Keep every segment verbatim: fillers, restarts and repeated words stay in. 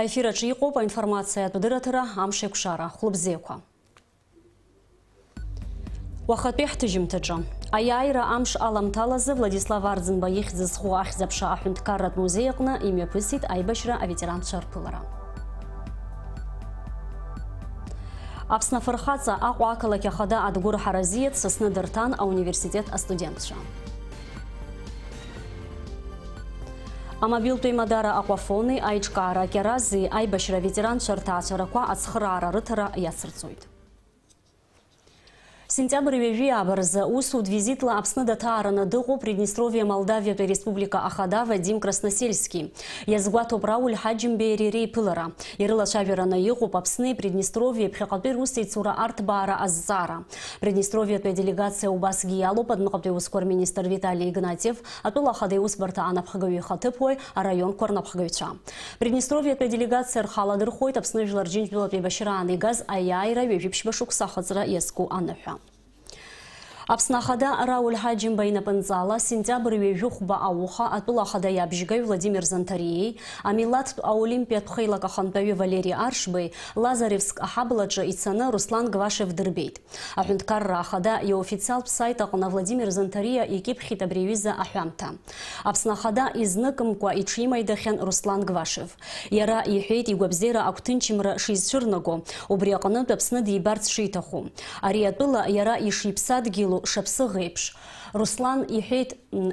Аефир аҿы иҟоуп аинформациатә дырраҭара «Амш еиқәшара». Хәлыбзиақәа. Уахатәи ҳҭыжьымҭаҿы. Аиааира амш аламҭалазы Владислав Арӡынба ихьӡ зху ахьӡ-аԥша аҳәынҭқарратә музеи аҟны имҩаԥысит аибашьра аветеранцәа рԥылара. Аԥсны Афырхаҵа Аҟәа ақалақь ахада Адгәыр Ҳаразиа дсасны дырҭан ауниверситет астудентцәа. Амобилтә еимадара Аҟәафони аиҿкаара Кьарази аибашьра аветеранцәа рҭаацәарақәа ацхыраара рыҭара иацырҵоит. Сентиабр ҩажәи ааба рзы усутә визитла Аԥсны даҭаараны дыҟоуп Приднестровиа Молдавиатәи Республика Ахада Вадим Красносельски. Иазгәаҭоуп Рауль Ҳаџьымбеи иареи реиԥылара. Ирылацәажәараны иҟоуп Аԥсни Приднестровиеи ԥхьаҟатәи русеицура арҭбаара азҵаара. Приднестровиатәи аделегациа убасгьы иалоуп адәныҟатәи аусқәа рминистр Витали Игнатиев, атәыла ахада иусбарҭа анапхгаҩы ихаҭыԥуаҩ, араионқәа рнапхгаҩцәа. Приднестровиатәи аделегациа рхы аладырхәуеит Аԥсны Жәлар Џьынџьтәылатәи еибашьраан игаз аиааира ҩажәи ԥшьба шықәса ахыҵра иазку аныҳәа. Аԥсны Ахада Рауль Ҳаџьымба инапынҵала сентиабр ҩажәи хәба ауха атәыла ахада иабжьгаҩ Владимир Занҭариеи, амилаҭтә аолимпиатә хеилак ахантәаҩы Валери Аршбеи Лазаревск аҳаблаҿы ицаны Руслан Гвашев дырбеит. Аҳәынҭқарра Ахада иофициалтә сайт аҟны Владимир Занҭариа икьыԥхьит абри аҩыза аҳәамҭа. Аԥсны Ахада изныкымкәа иҽимаидахьан Руслан Гвашев. Иара иҳәеит игәабзиара агәҭынчымра шизцәырнаго, убри аҟнытә Аԥсны дибарц шиҭаху. Ари атәыла иара ишиԥсадгьылу шаԥсыӷ еиԥш. Руслан иҳәеит,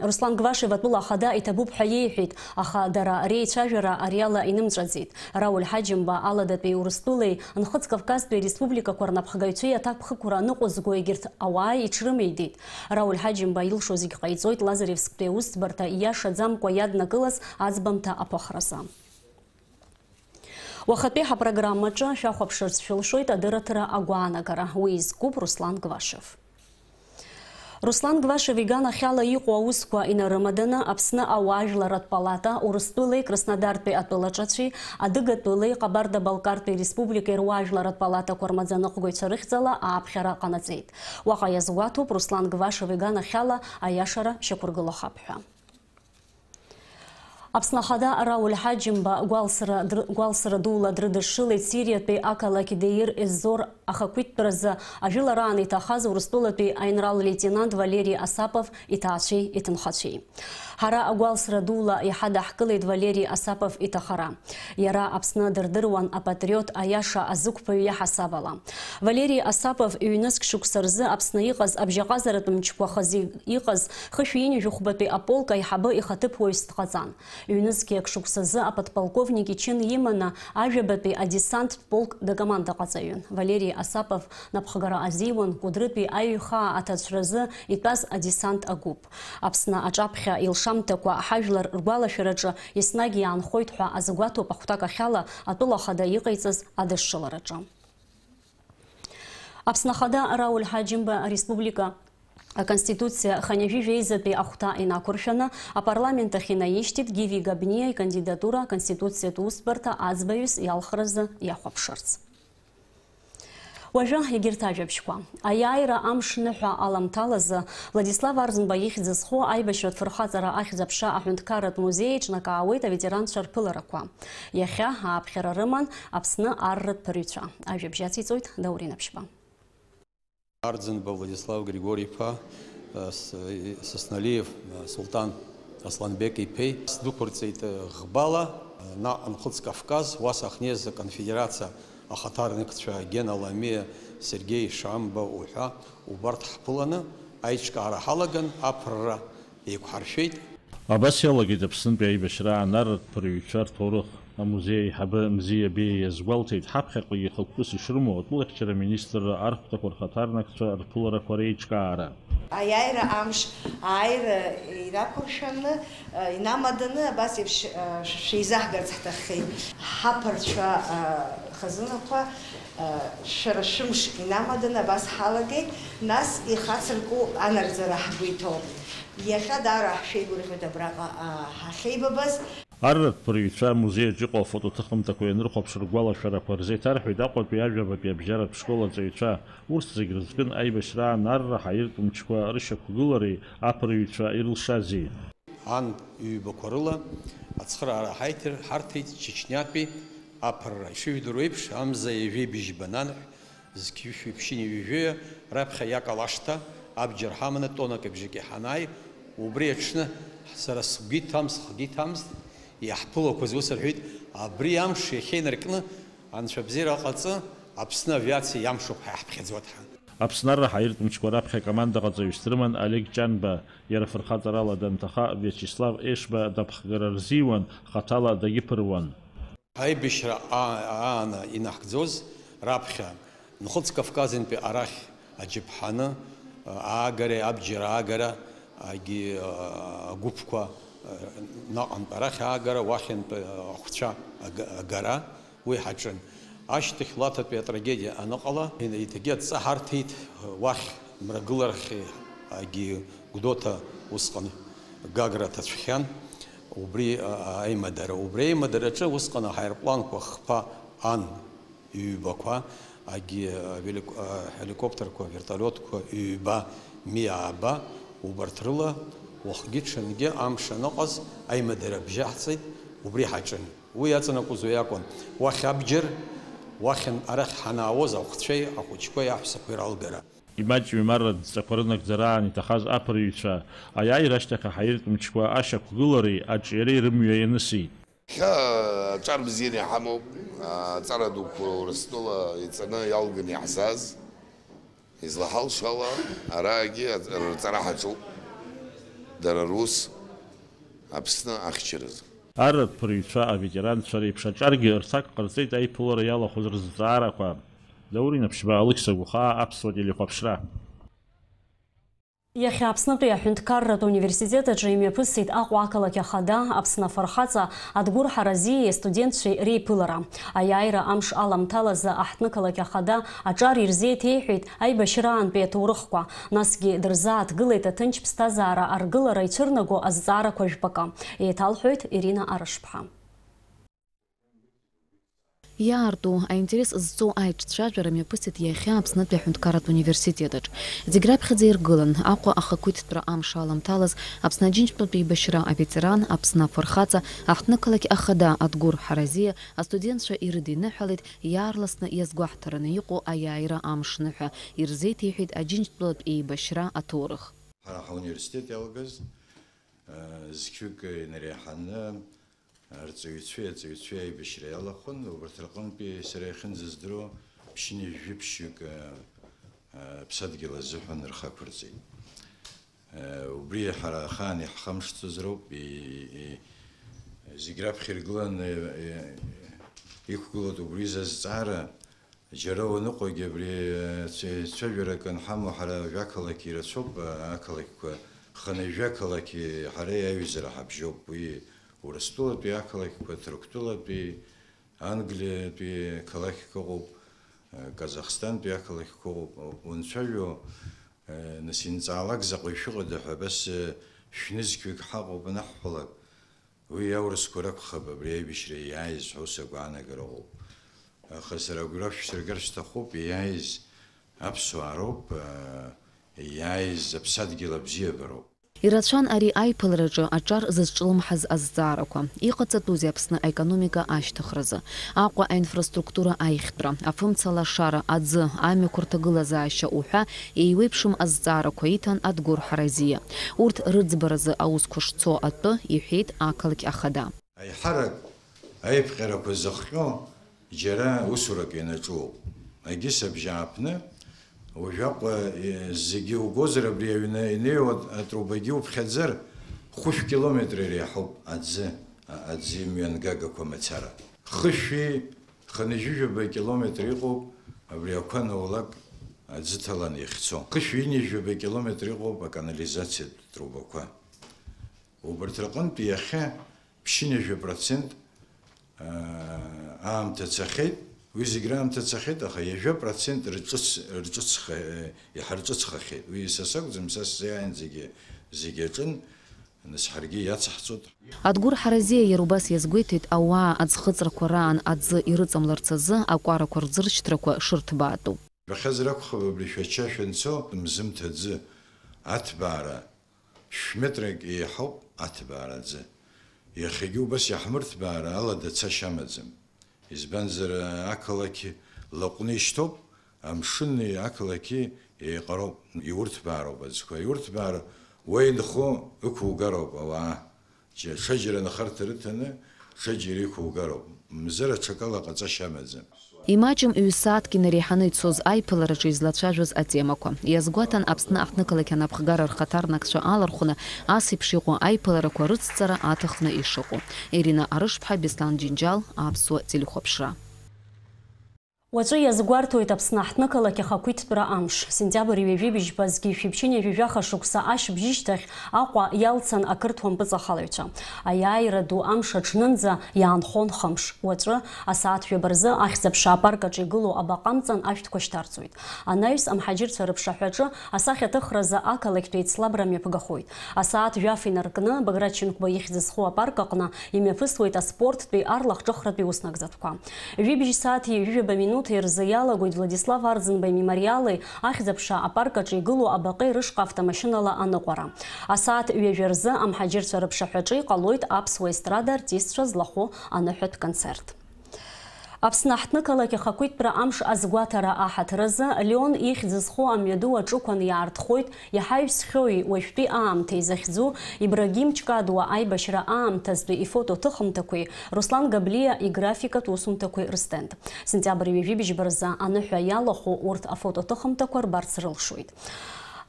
Руслан Гвашев атәыла ахада иҭабуп ҳәа иеиҳәеит, аха дара реицәажәара ариала инымҵәаӡеит. Рауль Ҳаџьымба Аладатәи Урыстәылеи Нхыҵ Кавказтәи республикақәа рнапхгаҩцәеи аҭакԥхықәра аныҟәызго егьырҭ ауаа иҽрымеидеит. Рауль Ҳаџьымба илшо зегь ҟаиҵоит Лазаревсктәи аусӡбарҭа ииашаӡамкәа иаднакылаз аӡбамҭа аԥыхразы. Уахатәи ҳапрограммаҿы шәахәаԥшырц шәылшоит адырраҭара агәаанагара. Уи изкуп Руслан Гвашев. Руслан Гвашев иганахьала иҟоу аусқәа инарымаданы Аԥсны ауаажәларратә палата, Урыстәылеи Краснодартәи атәылаҿацәеи, Адыгатәылеи Ҟабарда-Балкартәи республикеи руаажәларратә палатақәа рмаӡаныҟәгаҩцәа рыхьӡала ааԥхьара ҟанаҵеит. Уаҟа иазгәаҭоуп Руслан Гвашев иганахьала аиашара шьақәыргылахап ҳәа. Аԥсны Ахада Рауль Ҳаџьымба гәалсра др-, гәалсра дула дрыдышшылеит Сириатәи ақалақь Деир Еззор ахақәиҭтәразы ажәылараан иҭахаз Урыстәылатәи аинрал леитенант Валери Асапов иҭаацәеи иҭынхацәеи. Ҳара агәалсра дула иҳадаҳкылеит Валери Асапов иҭахара. Иара Аԥсны дырдыруан апатриот, аиаша азықәԥаҩ иаҳасаб ала. Валери Асапов ҩнызқь шықәса рзы Аԥсны иҟаз абжьаҟазаратә мчқәа хазы иҟаз хышәи ҩынҩажәи хәбатәи аполк аиҳабы ихаҭыԥуаҩс дҟаҵан. Ҩнызқьи ак шықәсазы аподполковник ичын иманы ажәабатәи адесанттә полк дакомандаҟаҵаҩын. Валери Асапов напхгара азиуан Кәыдрытәи аиҩхаа аҭацәразы итәаз адесант агәыԥ. Аԥсны аҿаԥхьа илшамҭақәа ҳажәлар ргәалашәараҿы еснагь иаанхоит ҳәа азгәаҭоуп ахәҭакахьала атәыла ахада иҟаиҵаз адышшылараҿы. Аԥсны Ахада Рауль Ҳаџьымба ареспублика Аконституциа хынҩажәи жәеизатәи ахәҭа инақәыршәаны апарламент ахь инаишьҭит Гиви Габниа икандидатура Аконституциатә усбарҭа аӡбаҩыс иалхразы иахәаԥшырц. Уажәы егьырҭ ажәабжьқәа. Аиааира амш ныҳәа аламҭалазы Владислав Арӡынба ихьӡ зху аибашьратә фырхаҵара ахьӡ-аԥша аҳәынҭқарратә музеи еиҿнакаауеит аветеранцәа рԥыларақәа. Иахьа ааԥхьара рыман Аԥсны арратә ԥырҩцәа. Ажәабжь ациҵоит Даурен Аԥшьба. Арӡынба Владислав Григори-иԥа, э, с-, э, Сосналиев, э, Сулҭан Асланбек-иԥеи сдәықәырҵеит, э, ӷбала, э, наҟ Нхыҵ Кавказ, уа сахьнеиз аконфедерациа ахаҭарнакцәа Гена Ламиа, Сергеи Шамба уҳәа убарҭ ҳԥыланы аиҿкаара ҳалаган, аԥырра еиқәҳаршәеит. Абас иалагеит Аԥснытәи аибашьраан арратә ԥырҩцәа рҭоурых. Амузеи аиҳабы Мзиа Беиа иазгәалҭеит, ҳаԥхьаҟагьы хықәкыс ишрымоу атәылахьчара аминистрра архәҭақәа рхаҭарнакцәа рԥыларақәа реиҿкаара. Аиааира амш ааира инақәыршәаны, инамаданы абас еиԥш шәеизаҳгарц ҳҭаххеит. Ҳаԥырцәа хазынақәа шәара шәымш инамаданы абас ҳалагеит, нас ихацырку анагӡара ҳгәы иҭоуп. Иахьа даара ҳшәеигәырӷьоит абраҟа, а, ҳахьеибабаз. Арратә ԥырҩцәа амузеи аҿы иҟоу афотоҭыхымҭақәа ианрыхәаԥш ргәалашәарақәа рзеиҭарҳәеит Аҟәатәи ажәабатәи абжьаратә школ аҵаҩцәа. Урҭ зегь рызкын аибашьраан арра ҳаиртә мчқәа рышьақәгылареи аԥырҩцәа ирылшази. Ан ҩбақәа рыла ацхыраара ҳаиҭар-, ҳарҭеит Чечниатәи Аԥырра ишыжәдыруа еиԥш, амза ҩажәи бжьба ананҳә, зқьышәи ԥшьыни ҩажәи раԥхьа иакалашҭа абџьар ҳаманы тоннак бжаки ҳанааи, убри аҽны сара сгәы иҭамыз, схгьы иҭамызт, иаҳԥылақәаз ус рҳәеит, абри амш иахьа инаркны, анцәа бзиара ҟаҵы, Аԥсны авиациа иамшуп ҳәа иаҳԥхьаӡоит ҳәа. Аԥсны арра ҳаиртә мчқәа раԥхьа акомандаҟаҵаҩыс дрыман Олег Ҷанба, иара фырхаҵарала данҭаха, Виачеслав Ешба дапхгара рзиуан, хаҭала дагьыԥыруан. Аибашьра аа-, ааны инаҳгӡоз раԥхьа Нхыҵ Кавказынтәи арахь аџьаԥҳаны, аагареи абџьар аагара, агьи, агәыԥқәа, наҟынтә арахь аагара, уахьынтәи ахәцәа ага-, агара, уи ҳаҿын. Ашьҭахь Лаҭатәи атрагедиа аныҟала, еиҭагьы адҵа ҳарҭеит, уахь мрагыларахь, агьи Гәдоуҭа усҟан Гагра ҭацәхьан, убри, а, аимадара. Убри аимадараҿы усҟан аҳаирпланқәа хԥа ан, ҩбақәа, агьи, а, велик-, а, ҳеликоптерқәа, вертолиотқәа ҩба, ми ааба, убарҭ рыла уахгьы-ҽынгьы амш аныҟаз аимадара бжьаҳҵеит, убри ҳаҿын. Уи иаҵанакуаз уи акәын, уахь абџьар, уахьын арахь ҳанаауаз ахәцәеи ахәыҷқәеи аҳәсақәеи ралгара. Имаҷҩым арратә дҵақәа рынагӡараан иҭахаз аԥырҩцәа, аиааира ашьҭахь аҳаиртә мчқәа ашьақәгылареи аҿиареи рымҩа ианысит. Ҳа, аҿар бзианы иҳамоуп, аҵара дуқәа Урыстәыла иҵаны иалганы иаҳзааз. Излаҳалшо ала, араагьы рҵара ҳаҿуп, дара рус Аԥсны ахьчаразы. Арратә ԥырҩцәа, аветеранцәа реиԥш аҿаргьы рҭак ҟарҵеит аиԥылара иалахәыз рызҵаарақәа. Даур Инаԥшьба, Алықьса Гәхаа, Аԥсуа телехәаԥшра. Иахьа Аԥснытәи аҳәынҭқарратә университет аҿы имҩаԥысит Аҟәа ақалақь ахада, Аԥсны афырхаҵа Адгәыр Ҳаразиеи астудентцәеи реиԥылара. Аиааира амш аламҭалазы аҳҭнықалақь ахада аҿар ирзеиҭеиҳәеит аибашьраантәи аҭоурыхқәа, насгьы дырзааҭгылеит аҭынч ԥсҭазаара аргылара ицәырнаго азҵаарақәа жәпакы. Еиҭалҳәоит Ирина Арышԥҳа. Иаарту, аинтерес зҵоу аиҿцәажәара мҩаԥысит иахьа Аԥснытәи аҳәынҭқарратә университет аҿы. Зегь раԥхьаӡа иргылан Аҟәа ахақәиҭтәра амш аламҭалаз Аԥсны Аџьынџьтәылатә еибашьра аветеран, Аԥсны афырхаҵа, аҳҭнықалақь ахада Адгәыр Ҳаразиа, астудентцәа ирыдиныҳәалеит иаарласны иазгәаҳҭараны иҟоу аиааира амш ныҳәа, ирзеиҭеиҳәеит Аџьынџьтәылатә еибашьра аҭоурых. Ҳара ҳауниверситет иалагаз, а, зқьҩык инареиҳаны, арҵаҩцәеи аҵаҩцәеи аибашьра иалахәын, убарҭ рҟынтәи сара иахьынӡаздыруа ԥшьынҩажәи ԥшьҩык, а, а, ԥсадгьыл азыҳәан рхы ақәырҵеит. Э, убри ҳара ахаан иаҳхамышҭӡоз роуп, и-, и-, зегь раԥхьа иргыланы, э, иқәгылоит убри изазҵаара, џьара уаныҟоугьы абри, э, ц-, цәажәарак анҳамоу ҳара жәақалақь ирацәоуп, а-, ақалақьқәа, хынҩажәа ақалақь ҳара иаҩызара ҳабжьоуп, уи Урыстәылатәи ақалақьқәа, Ҭырқәтәылатәи, Англиатәи қалақьқәа ыҟоуп, э, Казахстантәи ақалақьқәа ыҟоуп, унцәажәо, Нас инҵаалак заҟаҩ шәыҟада ҳәа, абас, шәнызқьҩык ҳаҟоуп анаҳҳәалак, уи аурысқәа ракәхап абри аибашьра иааиз ҳәа ус агәаанагара ыҟоуп. Аха сара агәра шәсыргар сҭахуп, иааиз аԥсуаа роуп, иааиз аԥсадгьыл абзиабароуп. Ирацәан ари аиԥылараҿы аҿар зызҿлымҳаз азҵаарақәа. Иҟаҵатәузеи Аԥсны аекономика ашьҭыхразы? Аҟәа аинфраструктура аихтәра, афымца лашара, аӡы, амҩақәа рҭагылазаашьа уҳәа еиуеиԥшым азҵаарақәа иҭан Адгәыр Ҳаразиа. Урҭ рыӡбаразы аусқәа шцо атәы иҳәеит ақалақь ахада. Аиҳарак аиԥҟьарақәа зыхҟьо џьара усурак ианаҿуоуп. Агьыс абжьааԥны, уажәаҟа, е, зегьы угозар, абри аҩны инеиуа атрубагьы уԥхьаӡар, хәышә километр иреиҳауп аӡы, а-, аӡы имҩангагақәа мацара. Хышәи хынҩажәижәаба километр иҟоуп, абри ақәа анаулак аӡы ҭаланы иахьцо. Хышә ҩынҩажәаба километр иҟоуп аканализациатә трубақәа. Убарҭ рҟынтә иахьа ԥшьынҩажәа процент, аа, аамҭа цахьеит, уи зегь раамҭа цахьеит, аха ҩажәа процент рҿыц-, рҿыцха-, иҳарҿыцхахьеит. Уи са сакәӡам, са сзы иааин зегьы, зегьы аҿын, нас ҳаргьы иацаҳҵоит. Адгәыр Ҳаразиа иара убас иазгәеиҭеит ауаа аӡхыҵрақәа раан аӡы ирыҵамларц азы акәарақәа рӡыршьҭрақәа шырҭбаатәу. Жәбахьазар акәхап, абри Шәача шәанцо, мзымҭ аӡы аҭбаара шә-метрак еиҳауп аҭбаара аӡы. Иахьагьы убас иаҳмырҭбаара алада цашьа амаӡам. Избанзар, ақалақь лаҟәны ишьҭоуп, амшыни ақалақьи еиҟароуп, иурҭбаароуп аӡқәа, иурҭбаар уеинхо ықәугароуп ауаа. Ҽа-, ҽаџьара анхарҭа рыҭаны, ҽаџьара иқәугароуп. Мзар аҽакала ҟаҵашьа амаӡам. Имаҷым ҩ-сааҭк инареиҳаны ицоз аиԥылараҿы излацәажәоз атемақәа. Иазгәаҭан Аԥсны аҳҭнықалақь анапхгара рхаҭарнакцәа алархәны ас еиԥш иҟоу аиԥыларақәа рыцҵара аҭахны ишыҟоу. Ирина Арышԥҳа, Беслан Џьынџьал, Аԥсуа телехәаԥшра. Уаҵәы иазгәарҭоит Аԥсны аҳҭнықалақь ахақәиҭтәра амш. Сентиабр ҩажәи быжьба зқьи жәшәи ԥшьынҩажәи жәаха шықәса ашьыбжьышьҭахь Аҟәа иалцан ақырҭуа мпыҵахалаҩцәа. Аиааира ду амш аҽнынӡа иаанхон хымш. Уаҵәы, асааҭ жәаба рзы, Ахьӡ-аԥша апарк аҿы игылоу абаҟа амҵан ашәҭқәа шьҭарҵоит. Анаҩс, амҳаџьырцәа рыԥшаҳәаҿы асахьаҭыхразы ақалақьтә еицлабра мҩаԥгахоит. Асааҭ жәаф инаркны, Баграт Шьынқәба ихьӡ зху апарк аҟны имҩаԥысуеит аспорттәи арлахҿыхратәи уснагӡатәқәа. Ҩыбжь сааҭи ҩажәи ҩаба минуҭи рзы иалагоит Владислав Арӡынба имемориали Ахьӡ-аԥша апарк аҿы игылоу абаҟеи рышҟа автомашьынала аныҟәара. Асааҭ ҩажәа рзы амҳаџьырцәа рыԥшаҳәаҿы иҟалоит аԥсуа естрада артистцәа злахәу аныҳәатә концерт. Аԥсны аҳҭнықалақь ахақәиҭтәра амш азгәаҭара аҳаҭыр азы Леон ихьӡ зху амҩаду аҿықәан иаартхоит Иаҳа иҩсхьоуи уажәтәи аамҭеи захьӡу Ибрагим Ҷкадуа аибашьра аамҭазтәи ифотоҭыхымҭақәеи Руслан Габлиа играфикатә усумҭақәеи рыстенд. Сентиабр ҩажәи быжьба рзы аныҳәа иалахәу урҭ афотоҭыхымҭақәа рбарц рылшоит.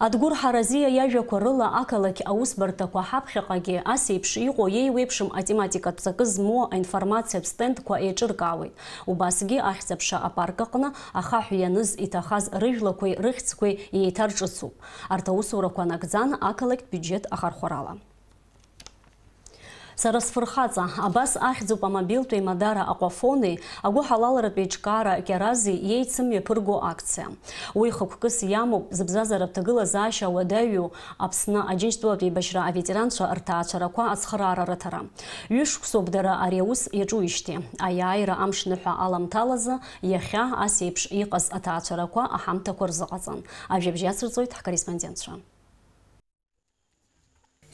Адгәыр Ҳаразиа иажәақәа рыла, ақалақь аусбарҭақәа ҳаԥхьаҟагьы ас еиԥш иҟоу иеиуеиԥшым атематикатә ҵакы змоу аинформациатә стендқәа еиҿыркаауеит. Убасгьы Ахьӡ-аԥша апарк аҟны ахаҳә ианыз иҭахаз рыжәлақәеи рыхьӡқәеи еиҭарҿыцуп. Арҭ аусурақәа нагӡан ақалақьтә биуџьет ахархәарала. Сара сфырхаҵа, абас ахьӡуп амобилтә еимадара Аҟәафони агәыҳалалратә еиҿкаара Кьарази еицымҩаԥырго акциа. Уи хықәкыс иамоуп зыбзазаратә ҭагылазаашьа уадаҩу Аԥсны Аџьынџьтәылатә еибашьра аветеранцәа рҭаацәарақәа ацхыраара рыҭара. Ҩышықәсоуп дара ари аус иаҿуижьҭеи. Аиааира амшныҳәа аламҭалазы иахьа ас еиԥш иҟаз аҭаацәарақәа аҳамҭақәа рзыҟаҵан. Ажәабжь иацырҵоит ҳкорреспондентцәа.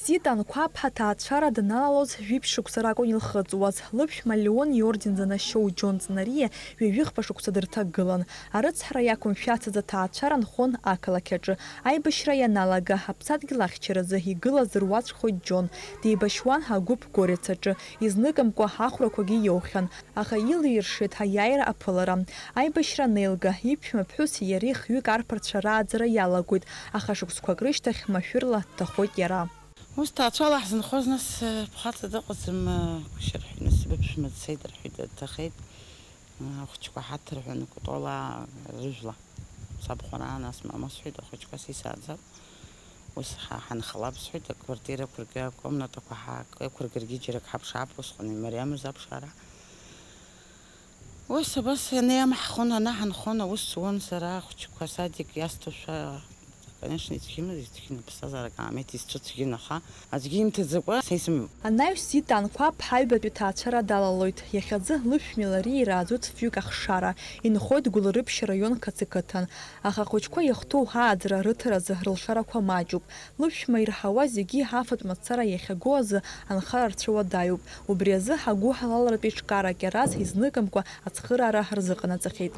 Зита Анқәаԥҳа аҭаацәара даналалоз жәиԥшь шықәса ракәын илхыҵуаз. Лыԥшәма Леон иорден занашьоу Џьон Ҵнариа ҩажәихԥа шықәса дырҭагылан. Арыцҳара иақәымшәацыз аҭаацәара нхон ақалақь аҿы. Аибашьра ианалага, аԥсадгьыл ахьчаразы игылаз дыруаӡәкхоит Џьон. Деибашьуан агәыԥ Горец аҿы, изныкымкәа ахәрақәагьы иоухьан, аха илиршеит аиааира аԥылара. Аибашьра анеилга, иԥшәма ԥҳәыси иареи хҩык арԥарцәа рааӡара иалагоит, аха шықәсқәак рышьҭахь машәырла дҭахоит иара. Ус ҭаацәала ҳзынхоз, нас, э, бхаҵа дыҟаӡам, э, гәышьа рҳәеит, нас, быԥшәма дцеит рҳәеит, дҭахеит. Ахәыҷқәа ҳаҭырҳәаны Кәтолаа рыжәла сабхәараа, нас мама сҳәеит, ахәыҷқәа сисааӡап. Ус ҳа-, ҳанхалап сҳәеит, аквартира ықәыргы, акомнатақәа ҳа-, ықәыргаргьы џьарак ҳаԥшаап усҟан, имариамыз аԥшаара. Ус абас ианеимаҳхон, анаҳанхон, аус зуан сара, ахәыҷқәа садик иасҭошәа. Конечно, ицәгьамызт, ицәгьан, аԥсҭазаара акаамеҭ изцәыцәгьан, аха аӡәгьы имҭаӡакәа са исымоуп. Анаҩс Зита Анқәаԥҳа аҩбатәи ҭаацәара далалоит. Иахьазы лыԥшәмеи лареи ирааӡоит фҩык ахшара. Инхоит Гәылрыԥшь араион Қыц ақыҭан. Аха ахәыҷқәа иахәҭоу ааӡара рыҭаразы рылшарақәа маҷуп. Лыԥшәма ирҳауа зегьы афатә мацара иахьагоу азы анхара рцәыуадаҩуп. Убри азы ҳагәыҳалалратә еиҿкаара Кьараз изныкымкәа ацхыраара рзыҟанаҵахьеит.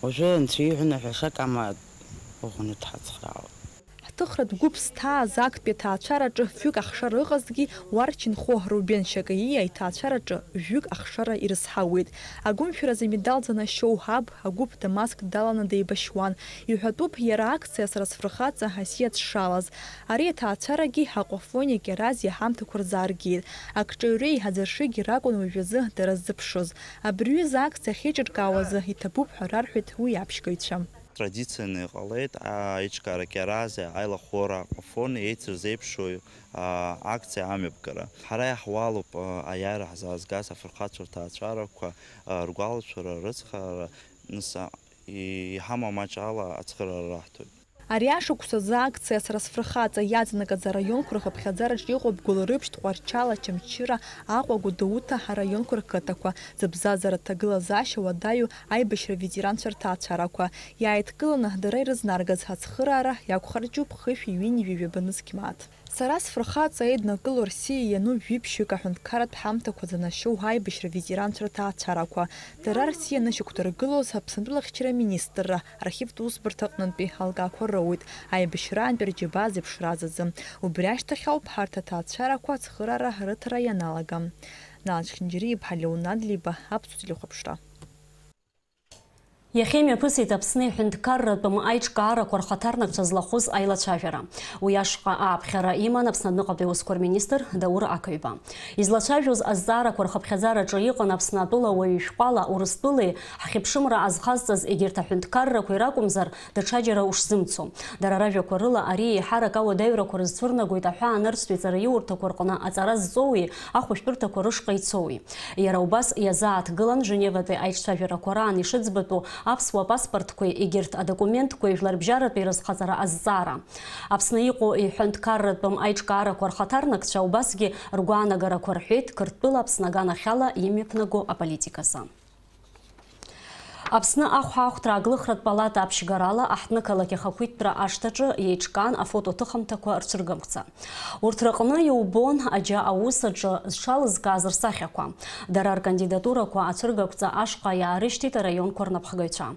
Уажәы анцәа ииҳәо ныҳәа шак ама уҟаны дҳацхраауеит. Ҳҭыхратә гәыԥ зҭааз актәи аҭаацәараҿы фҩык ахшара ыҟазҭгьы, уарча инхо Рубен Шьакаиа иҭаацәараҿы жәҩык ахшара ирызҳауеит. Агәымшәаразы имедал занашьоу ҳаб агәыԥ Дамаск даланы деибашьуан. Иҳәатәуп, иара акциа Сара сфырхаҵа Асиа дшалаз. Ари аҭаацәарагьы Аҟәафони Кьарази аҳамҭақәа рзааргеит. Акҿаҩреи аӡыршигьы ракәын уажәазы дара ззыԥшыз. Абри аҩыза акциа ахьеиҿыркаауазы иҭабуп ҳәа рарҳәеит уи аԥшьгаҩцәа. Традицианы иҟалеит аиҿкаара Кьарази аилахәыра Аҟәафони еицырзеиԥшу, а, акциа амҩаԥгара. Ҳара иаҳуалуп, а, аиааира ҳзаазгаз афырхацәа рҭаацәарақәа, а, ргәалашәара, рыцхраара, нас, а, и-, иҳамоу амаҷ ала ацхыраара раҳҭоит. Ари ашықәс азы акциа Сара сфырхаҵа иаҵанакыз араионқәа рхыԥхьаӡараҿ иҟоуп Гәылрыԥшь, Тҟәарчал, Очамчыра, Аҟәа, Гәдоуҭа араионқәа рқыҭақәа, зыбзазаратә ҭагылазаашьа уадаҩу аибашьра ветеранцәа рҭаацәарақәа. Иааидкыланы дара ирызнаргаз ацхыраара иақәхарџьуп хышәи ҩынҩажәи жәаба нызқь мааҭ. Сара сфырхаҵа еиднакыло Рсиа иану жәиԥшьҩык аҳәынҭқарратә ҳамҭақәа занашьоу аибашьра ветеранцәа рҭаацәарақәа. Дара Рсиа анышьақәдыргылоз Аԥсны атәылахьчара министрра архивтә усбарҭа аҟнытәи алгақәа роуеит, аибашьраантәи рџьабаа зеиԥшраз азы. Убри ашьҭахь ауп ҳарҭ аҭаацәарақәа ацхыраара рыҭара ианалага. Налач Хинџьариа-иԥҳа Леонад Либа, Аԥсуа телехәаԥшра. Иахьа имҩаԥысит Аԥсны иҳәынҭқарратәым аиҿкаарақәа рхаҭарнакцәа злахәыз аилацәажәара. Уи ашҟа ааԥхьара иман Аԥсны адәныҟатәи аусқәа рминистр Даур Ақаҩба. Излацәажәоз азҵаарақәа рхыԥхьаӡараҿы иҟан Аԥсны атәыла уаҩы ишәҟәала Урыстәылеи ҳхьыԥшымра азхазҵаз егьырҭ аҳәынҭқаррақәеи ракәымзар, даҽаџьара ушзымцо. Дара ражәақәа рыла, ари еиҳарак ауадаҩрақәа рызцәырнагоит аҳәаа нырцәтәи ҵараиурҭақәа рҟны аҵара зҵоуи, ахәышәтәырҭақәа рышҟа ицоуи. Иара убас иазааҭгылан Женеватәи аиҿцәажәарақәа раан ишыӡбатәу аԥсуа паспортқәеи егьырҭ адокументқәеи жәларбжьаратәи рызхаҵара азҵаара. Аԥсны иҟоу иҳәынҭқарратәым аиҿкаарақәа рхаҭарнакцәа убасгьы ргәаанагарақәа рҳәеит Қырҭтәыла Аԥсны аганахьала имҩаԥнаго аполитиказы. Аԥсны ахәаахәҭра аглыхратә палата аԥшьгарала аҳҭнықалақь ахақәиҭтәра ашҭаҿы еиҿкаан афотоҭыхымҭақәа рцәыргымхӡа. Урҭ рыҟны иубон аџьа аус аҿы зҽалызкааз рсахьақәа. Дара ркандидатурақәа ацәыргақәҵа ашҟа иаарышьҭит араионқәа рнапхгаҩцәа.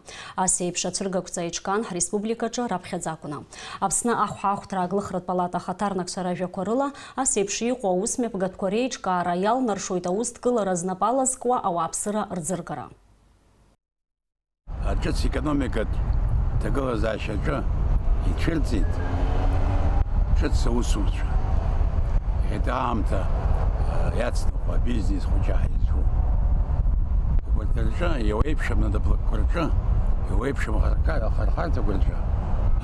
Ас еиԥш ацәыргақәҵа еиҿкаан ҳреспубликаҿы раԥхьаӡа акәны. Аԥсны ахәаахәҭра аглыхратә палата ахаҭарнакцәа ражәақәа рыла, ас еиԥш иҟоу аусмҩаԥгатәқәа реиҿкаара иалнаршоит аусҭкылара знапы алазкуа ауааԥсыра рӡыргара. Аҿыц економикатә ҭагылазаашьа аҿы ицәырҵит ҿыц аусумцәа. Иахьатәи аамҭа, а, иацныҟәо абизнес хәыҷы ҳаизу. Убарҭ рҿы иуеиԥшым анаплакқәа рҿы, иуеиԥшым ахарха-, ахырхарҭақәа рҿы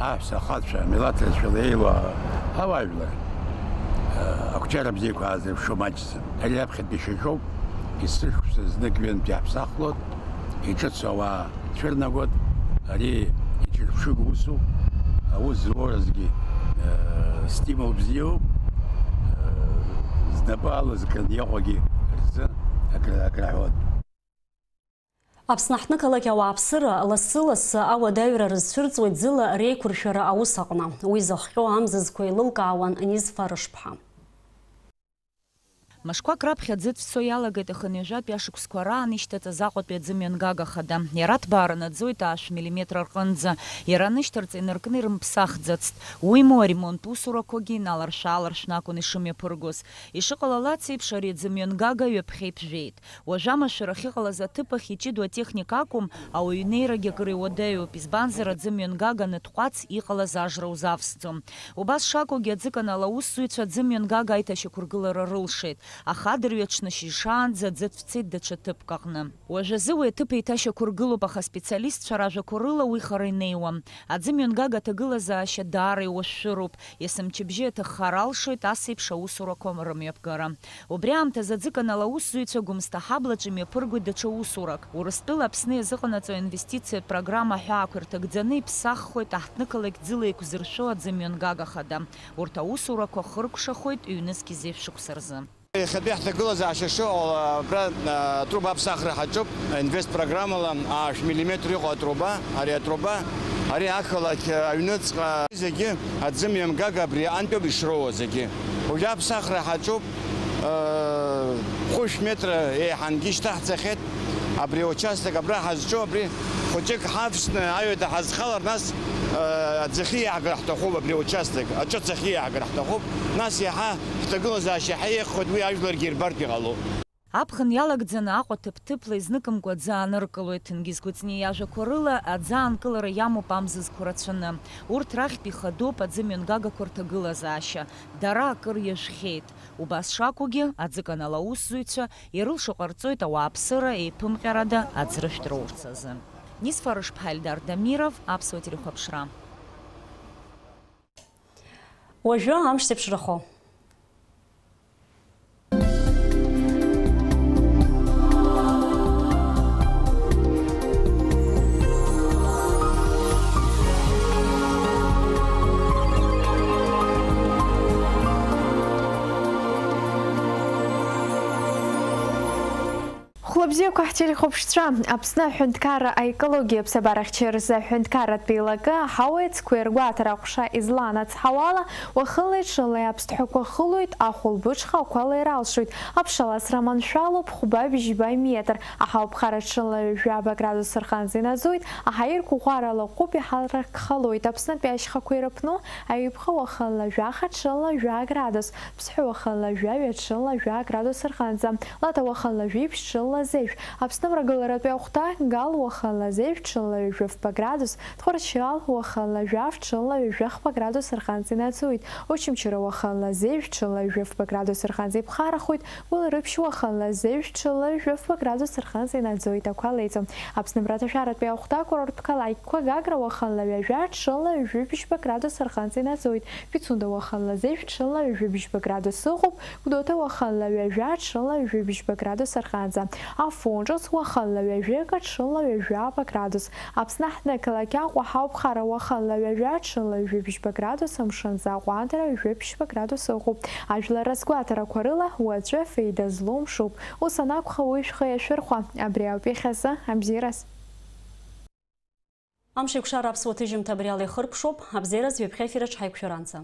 аҳәса ахацәа, амилаҭ рацәала еилоу ауаажәлар, а, ақәҿиара бзиақәа аазырԥшу маҷӡам. Ари аԥхьатәи шьаҿоуп, есышықәса знык-ҩынтә иаҳԥсахлоит, иҿыцу ауаа цәырнагоит, ари иҿырԥшыга усуп, аус зуразгьы, э, стимул бзиоуп, э, знапы алазкын иҟоугьы рзы акры-, акраҳәоит. Аԥсны аҳҭнықалақь ауааԥсыра лассы-лассы ауадаҩра рызцәырҵуеит ӡыла реиқәыршәара аус аҟны. Уи зыхҟьо амзызқәа еилылкаауан Низфа Рышԥҳа. Мышқәак раԥхьа аӡы цәцо иалагеит ахынҩажәатәи ашықәсқәа раан ишьҭаҵаз Аҟәатәи аӡымҩангага хада. Иара ҭбаа наӡоит аашә миллиметр рҟынӡа. Иара анышьҭарҵа инаркны ирымԥсахӡацт. Уимоу, аремонт усурақәагьы иналаршә-ааларшәны акәын ишымҩаԥыргоз. Ишыҟалалац еиԥш, ари аӡымҩангага ҩаԥхьа иԥжәеит. Уажәы амашәыр ахьыҟалаз аҭыԥ ахь иҷыдоу атехника акәым, ауаҩы инеирагьы акыр иуадаҩуп, избанзар, аӡымҩангага анытҟәац иҟалаз ажра узавсӡом. Убас шакәугьы, аӡыканал аусзуҩцәа аӡымҩангага аиҭашьақәыргылара рылшеит, аха адырҩаҽны шьыжьшаанӡа аӡы цәцеит даҽа ҭыԥк аҟны. Уажәазы уи аҭыԥ еиҭашьақәыргылоуп, аха аспециалистцәа ражәақәа рыла уи хара инеиуам. Аӡымҩангага аҭагылазаашьа даара иуашәшәыроуп, есымчыбжьы иаҭаххар алшоит ас еиԥш аусурақәа рымҩаԥгара. Убри аамҭазы аӡыканал аусзуҩцәа Гәымсҭа ҳаблаҿы имҩаԥыргоит даҽа усурак. Урыстәыла Аԥсны иазыҟанаҵо аинвестициатә программа аҳәаақәа ирҭагӡаны иԥсаххоит аҳҭнықалақь ӡыла еиқәзыршәо аӡымҩангага хада. Урҭ аусурақәа хыркәшахоит ҩнызқь зежә шықәса рзы. Иахьатәи ҳҭагылазаашьа шыҟоу, абра, а, атруба аԥсахра ҳаҿуп, инвестпрограммала аашә миллиметр иҟоу атруба, ари атруба, ари ақалақь аҩныҵҟа зегьы аӡымҩангага абри антәоуп ишроуа зегьы. Уажәы аԥсахра ҳаҿуп, а, хәышә метр еиҳангьы шьҭаҳҵахьеит. Абри аучасток абра ҳазҿу, абри хәыҷык ҳавсны аҩада ҳазхалар, нас, э, аӡахьы иаҳгар ҳҭахуп абри аучасток, аҿыц ахьы иаҳгар ҳҭахуп, нас иаҳа ҳҭагылазаашьа иаҳа еиӷьхоит, уи ажәларгьы ирбартә иҟалоуп. Аԥхын иалагӡаны Аҟәа ҭыԥ-ҭыԥла изныкымкәа аӡы ааныркылоит. Ҭенгиз Кәыҵниа иажәақәа рыла, аӡы аанкылара иамоуп амзызқәа рацәаны. Урҭ рахьтә ихадоуп аӡымҩангагақәа рҭагылазаашьа. Дара акыр иажәхьеит. Убас шакәугьы, аӡыканал аусзуҩцәа ирылшо ҟарҵоит ауааԥсыра еиԥымҟьарада аӡрышәҭ роурц азы. Нисфа Рышԥҳа, Ельдар Дамиров, Аԥсуа телехәаԥшра. Уажәы амш зеиԥшрахо. Бзиақәа ҳтелехәаԥшцәа, Аԥсны аҳәынҭқарра аекологиа аԥсабарахьчаҩ рзы аҳәынҭқарратә еилакы аҳауеи ацқәеи ргәаҭара аҟәша изланацҳауала, уахынлеи ҽынлеи аԥсҭҳәақәа хылоит, ахәылбыҽха ақәа леиралшоит, аԥшаласра маншәалоуп, хәба бжьба метр, аҳауа ԥхара ҽынла ҩажәаба градус рҟынӡа инаӡоит, аҳаирқәа ӷәӷәара лаҟәуп, иҳаракхалоит, Аԥснытәи ашьхақәа ирыԥну, Аҩыбӷа уахынла жәаха ҽынла жәа градус, Ԥсҳәы уахынла жәаҩа ҽынла жәа градус рҟынӡа, Лада уахынла жәиԥшь ҽынла зежә, Аԥсны амрагыларатәи ахәҭа, Гал уахынла зежә ҽынла ҩажәи фба градус, Тҟәарчал уахынла жәаф ҽынла ҩажәи хба градус рҟынӡа инаӡоит, Очамчыра уахынла зежә ҽынла ҩажәи фба градус рҟынӡа иԥхарахоит, Гәылрыԥшь уахынла зежә ҽынла ҩажәи фба градус рҟынӡа инаӡоит, ақәа леиӡом. Аԥсны амраҭашәаратәи ахәҭа, акурорттә қалақьқәа, Гагра уахынла ҩажәа ҽынла ҩажәи бжьба градус рҟынӡа инаӡоит, Пицунда уахынла зежә ҽынла ҩажәи бжьба градус ыҟоуп, Гәдоуҭа уахынла ҩажәа ҽынла ҩажәи бжьба градус рҟынӡа, Афон ҿыц уахынла ҩажәи акы ҽынла ҩажәаба градус, Аԥсны аҳҭнықалақь Аҟәа аҳауа ԥхара уахынла ҩажәа ҽынла ҩажәи бжьба градус, амшын аӡы аҟәандара ҩажәи бжьба градус ыҟоуп. Ажәлар разгәаҭарақәа рыла, уаҵәы феида злоу мшуп. Ус анакәха, уи шәхы иашәырхәа. Абри ауп иахьазы абзиараз. Амшеиқәшара аԥсуа ҭыжьымҭа абри ала ихыркәшоуп, абзиараз ҩаԥхьа ефираҿ ҳаиқәшәаранӡа.